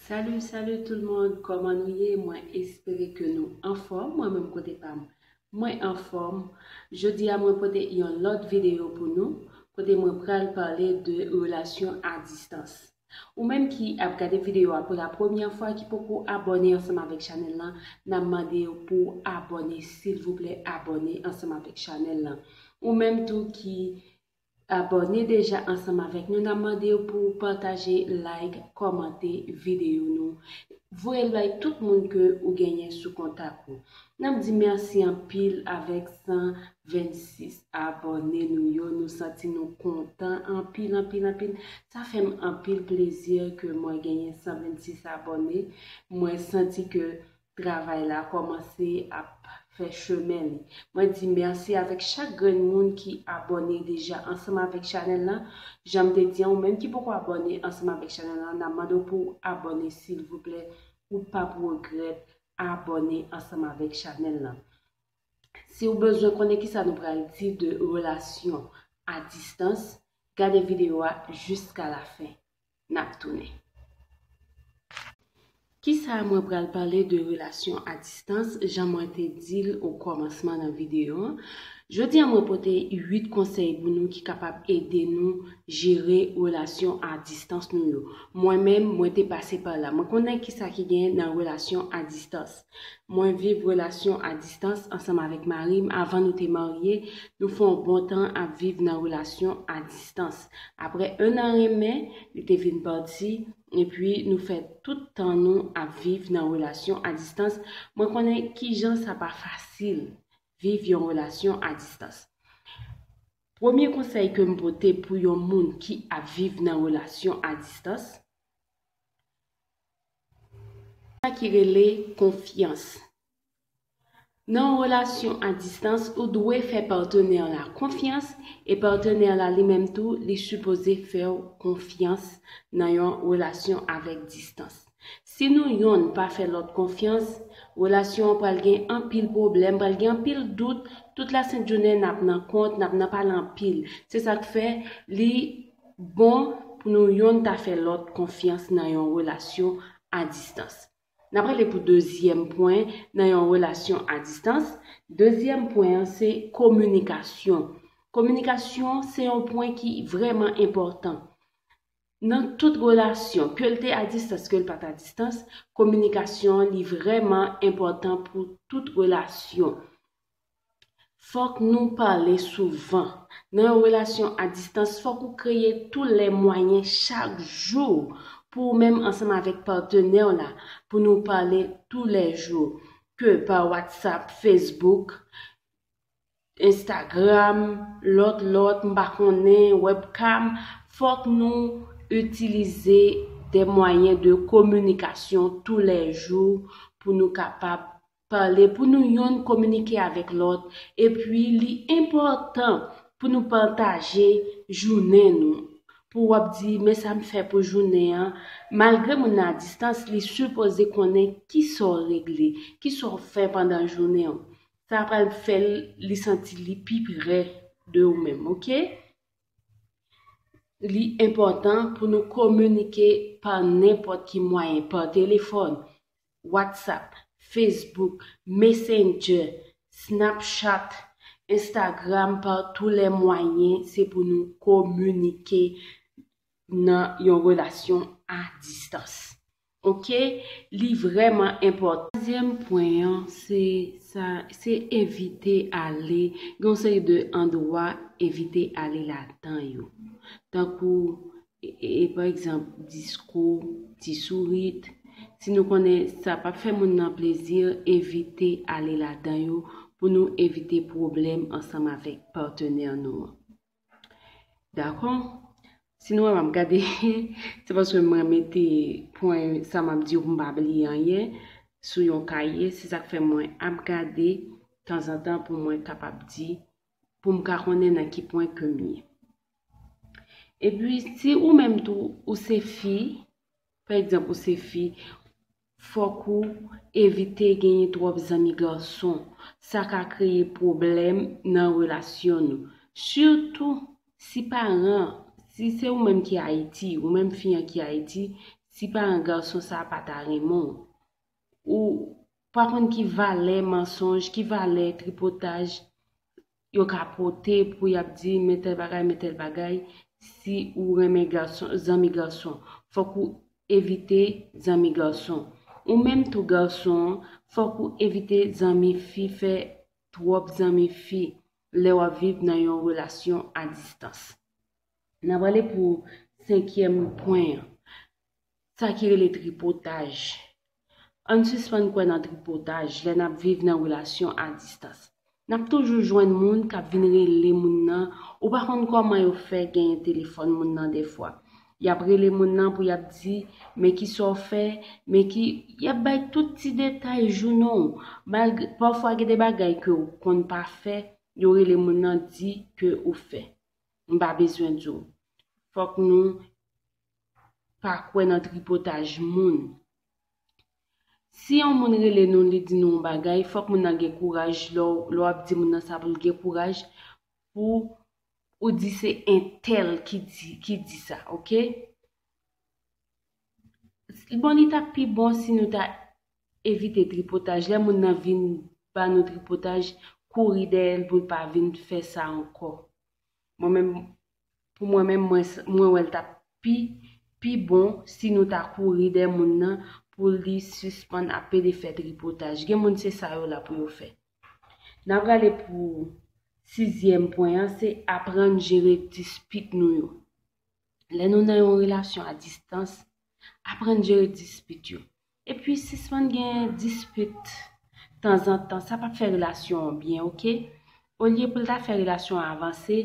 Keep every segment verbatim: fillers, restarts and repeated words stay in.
Salut, salut tout le monde, kòman nou ye? Mwen espere ke nou anfòm. Mwen menm kote pa m, mwen anfòm. Jodi a mwen pote yon lòt videyo pou nou, kote mwen pral pale de relasyon a distans. Ou menm ki ap gade videyo a pou la premyè fwa, ki poko abòne ansanm avèk chanèl lan, n ap mande w pou w abòne, silvouplè, abòne ansanm avèk chanèl lan. Ou menm tou ki abòne deja ansanm avèk nou, n ap mande w pou w pataje, like, kòmante videyo nou. Voye l bay tout moun ke ou genyen sou kontak ou. N ap di mèsi anpil avèk san vennsis abòne nou yo. Nou santi nou kontan anpil, anpil, anpil. Sa fè m anpil plezi ke mwen genyen san vennsis abòne. Mwen santi ke travay la kòmanse ap fè chemen li. Mwen di mèsi avèk chak grenn moun ki abòne deja ansanm avèk chanèl lan. Jan m te di an, ou menm ki poko abòne ansanm avèk chanèl lan, n ap mande w pou w abòne, silvouplè. Ou p ap regrèt abòne ansanm avèk chanèl lan. Si w bezwen konnen kisa nou pral di de relasyon a distans, gade videyo a jiska la fen. N ap tounen. Kisa mwen pral pale de relasyon a distans, jan mwen te di l o kòmansman nan videyo an? Jodi a mwen pote uit konsèy pou nou ki kapab ede nou jere relasyon a distans nou yo. Mwen menm, mwen te pase pa la. Mwen konnen kisa ki gen nan relasyon a distans. Mwen viv relasyon a distans ansanm avèk mari m. Avan nou te marye, nou fè yon bon tan ap viv nan relasyon a distans. Apre en an renmen, li te vin pati, epi nou fè tout tan nou ap viv nan relasyon a distans. Mwen konnen kijan sa pa fasil viv yon relasyon a distans. Premye konsèy ke m pote pou yon moun ki ap viv nan relasyon a distans, sa ki rele konfyans. Nan yon relasyon a distans, ou dwe fè patnè la konfyans, e patnè la li menm tou, li sipoze fè w konfyans nan yon relasyon avèk distans. Si nou yonn pa fè lòt konfyans, relasyon an pral gen anpil pwoblèm, pral gen anpil dout. Tout lasent jounen n ap nan kont, n ap nan pale anpil. Se sa k fè li bon pou nou yonn ta fè lòt konfyans nan yon relasyon a distans. N ap rele pou dezyèm pwen nan yon relasyon a distans. Dezyèm pwen an se kominikasyon. Kominikasyon se yon pwen ki vrèman enpòtan. Nan tout relasyon, ke l te a distans, ke l pa t a distans, kominikasyon an li vrèman enpòtan pou tout relasyon. Fòk nou pale souvan. Nan yon relasyon a distans, fòk ou kreye tou lè mwayen chak jou pou ou menm ansanm avèk patnè w la, pou nou pale tou lè jou, ke pa WhatsApp, Facebook, Instagram, lòt lòt, m pa konnen, webcam. Fòk nou itilize de mwayen de kominikasyon tou lè jou pou nou kapab pale, pou nou yonn kominike avèk lòt. Epi, li enpòtan pou nou pataje jounen nou. Pou w ap di, men sa m fè pou jounen an. Malgre moun nan a distans, li sipoze konnen kisa w regle, kisa w fè pandan jounen an. Sa pral fè l, li santi li pi pre de ou menm, oke? Li enpòtan pou nou kominike pa nenpòt ki mwayen, pa telefòn, WhatsApp, Facebook, Messenger, Snapchat, Instagram, pa tou lè mwayen, se pou nou kominike nan yon relasyon a distans. Oke? Li vrèman enpòtan. Twazyèm pwen an, se sa, se evite ale, gen yon seri de andwa evite ale ladan yo. Tankou, e, e, pa egzanp, disko, ti sourit. Si nou konnen sa p ap fè moun nan plezi, evite ale ladan yo pou nou evite pwoblèm ansanm avèk patnè nou an. Dakò? Si nou wè m ap gade, se paske mwen mete pwen sa m ap di yo pou m pa bliye anyen sou yon kaye. Se sa k fè mwen ap gade tanzantan pou mwen kapab di, pou m ka konnen nan ki pwen ke m ye. Epi, si ou menm tou, ou se fi, pa egzanp, ou se fi, fòk ou evite genyen twòp zanmi gason. Sa ka kreye pwoblèm nan relasyon nou. Sitou si paran, si se ou menm ki Ayiti, ou menm fi an ki Ayiti, si paran gason sa a pa ta renmen w? Ou pa konn ki valè mansonj, ki valè tripotaj yo ka pote pou y ap di men tèl bagay, men tèl bagay. Si ou renmen gason, zanmi gason, fòk ou evite zanmi gason. Ou menm tou gason, fòk ou evite zanmi fi, fè twòp zanmi fi lè w ap viv nan yon relasyon a distans. N a prale pou senkyèm pwen an. Sa ki rele tripotaj. Ann sispann kwè nan tripotaj lè n ap viv nan relasyon a distans. N ap toujou jwenn moun k ap vin rele moun nan. Ou pa konn kòman yo fè genyen telefòn moun nan dèfwa. Y ap rele moun nan pou y ap di, men ki sa w fè, men ki, y ap bay tout ti detay jounen w. Malgre, pafwa gen de bagay ke w konn pa fè, yo rele moun nan di ke ou fè. M pa bezwen di w. Fòk nou pa kwè nan tripotaj moun. Si yon moun rele nou, li di nou yon bagay, fòk moun nan gen kouraj, lè w, lè w ap di moun nan sa pou l gen kouraj pou ou di se entèl ki di, ki di sa, oke? Bon, li t ap pi bon si nou ta evite tripotaj. Lè moun nan vin ba nou tripotaj, kouri dèyè l pou l pa vin fè sa ankò. Mwen menm, pou mwen menm, mwen, mwen wè l t ap pi, pi bon si nou ta kouri dèyè moun nan pou li sispann ap pede fè tripotaj. Gen moun se sa yo la pou yo fè. N a prale pou sizyèm pwen an, se aprann jere dispit nou yo. Lè nou nan yon relasyon a distans, aprann jere dispit yo. Epi sispann gen dispit tanzantan, sa p ap fè relasyon an byen, oke? Olye pou l ta fè relasyon an avanse,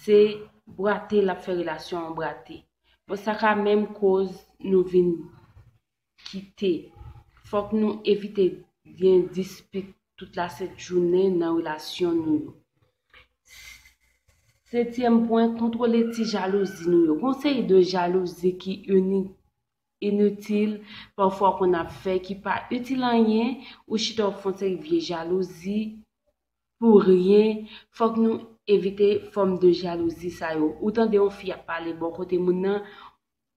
se bwate l ap fè relasyon an bwate. Bon, sa ka menm koz nou vin kite. Fòk nou evite gen dispit tout lasent jounen nan relasyon nou yo. Setyèm pwen, kontwole ti jalouzi nou yo. Gon seri de jalouzi ki ini-, initil, pafwa w konn ap fè, ki pa itil anyen, ou chita w ap fè yon seri vye jalouzi pou ryen. Fòk nou evite fòm de jalouzi sa yo. Ou tande yon fi ap pale bò kote moun nan,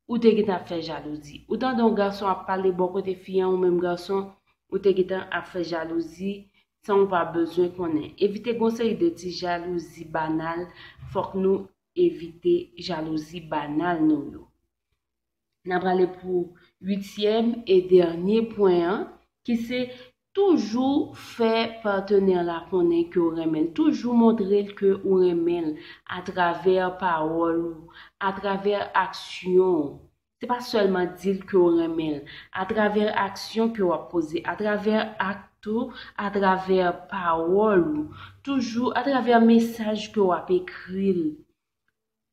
ou te gentan ap fè jalouzi. Ou tande yon gason ap pale bò kote fi an, ou menm gason, ou te gentan ap fè jalouzi san ou pa bezwen konnen. Evite gon seri de ti jalouzi banal, fòk nou evite jalouzi banal nou yo. N a prale pou uityèm e dènye pwen an, ki se toujou fè patnè la konnen ke w renmen l. Toujou montre l ke ou renmen l atravè pawòl ou, atravè aksyon w. Se pa sèlman di l ke w renmen l, atravè aksyon ke w ap poze, atravè ak ou, atravè pawòl ou, toujou atravè mesaj ke w ap ekri l.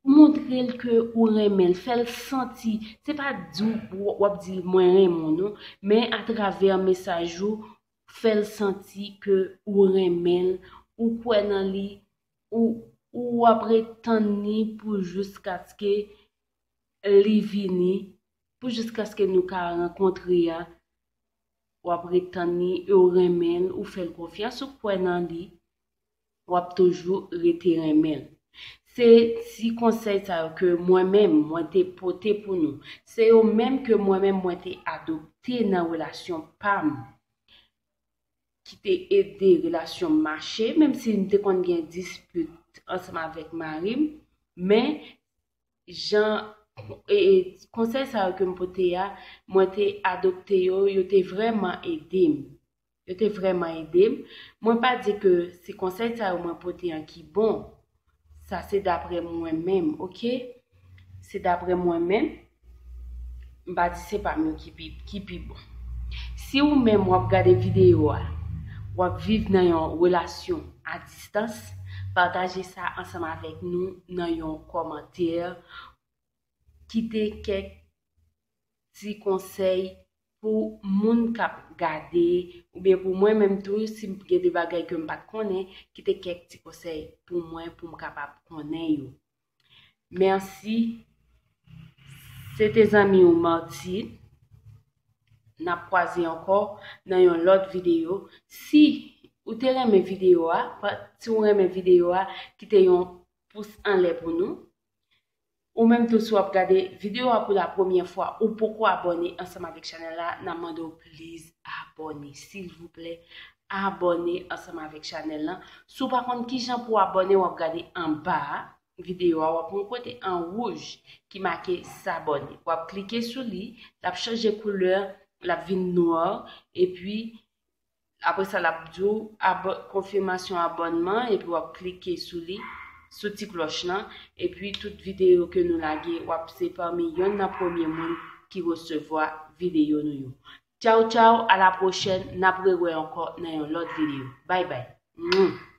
Montre l ke ou renmen l, fè l santi, se pa di w, w ap di l mwen renmen w non, men atravè mesaj ou, fè l santi ke ou renmen l, ou kwè nan li, ou, ou ap ret tann li pou jiskaske li vini, pou jiskaske nou ka rankontre a, w ap ret tann li, e w renmen l, ou fè l konfyans, ou kwè nan li, w ap toujou rete renmen l. Se ti konsèy sa yo ke mwen menm, mwen te pote pou nou. Se yo menm ke mwen menm, mwen te adopte nan relasyon pa m, ki te ede relasyon m mache, menm si m te konn gen dispit ansanm avèk mari m, men jan, e, e, konsèy sa yo ke m pote a, mwen te adopte yo, yo te vrèman ede m. Yo te vrèman ede m. Mwen pa di ke se konsèy sa yo mwen pote an ki bon. Sa se daprè mwen menm, oke? Se daprè mwen menm. M pa di se pa m yo ki pi, ki pi bon. Si ou menm w ap gade videyo a, w ap viv nan yon relasyon a distans, pataje sa ansanm avèk nou nan yon kòmantè. Kite kèk ti konsèy pou moun k ap gade, oubyen pou mwen menm tou, si m gen de bagay ke m pa t konnen, kite kèk ti konsèy pou mwen, pou m kapab konnen yo. Mèsi. Se te zanmi w Martine. N ap kwaze ankò nan yon lòt videyo. Si ou te renmen videyo a, pa, si w renmen videyo a, kite yon pous anlè pou nou. Ou menm tou, si w ap gade videyo a pou la premyè fwa, ou poko abòne ansanm avèk chanèl la, n ap mande w please abòne, silvouplè, abòne ansanm avèk chanèl lan. Si w pa konn kijan pou w abòne, w ap gade anba a videyo a, w ap wè yon kote an wouj ki make s'abonner. W ap klike sou li, l ap chanje koulè, l ap vin nwa, epi apre sa, l ap di w abò-, konfimasyon abònman, epi w ap klike sou li, sou ti klòch lan, epi tout videyo ke nou lage, w ap se pami yonn nan premye moun ki resevwa videyo nou yo. Tchaw, tchaw, a la pwochèn, n ap rewè ankò nan yon lòt videyo. Bay, bay. Mwah.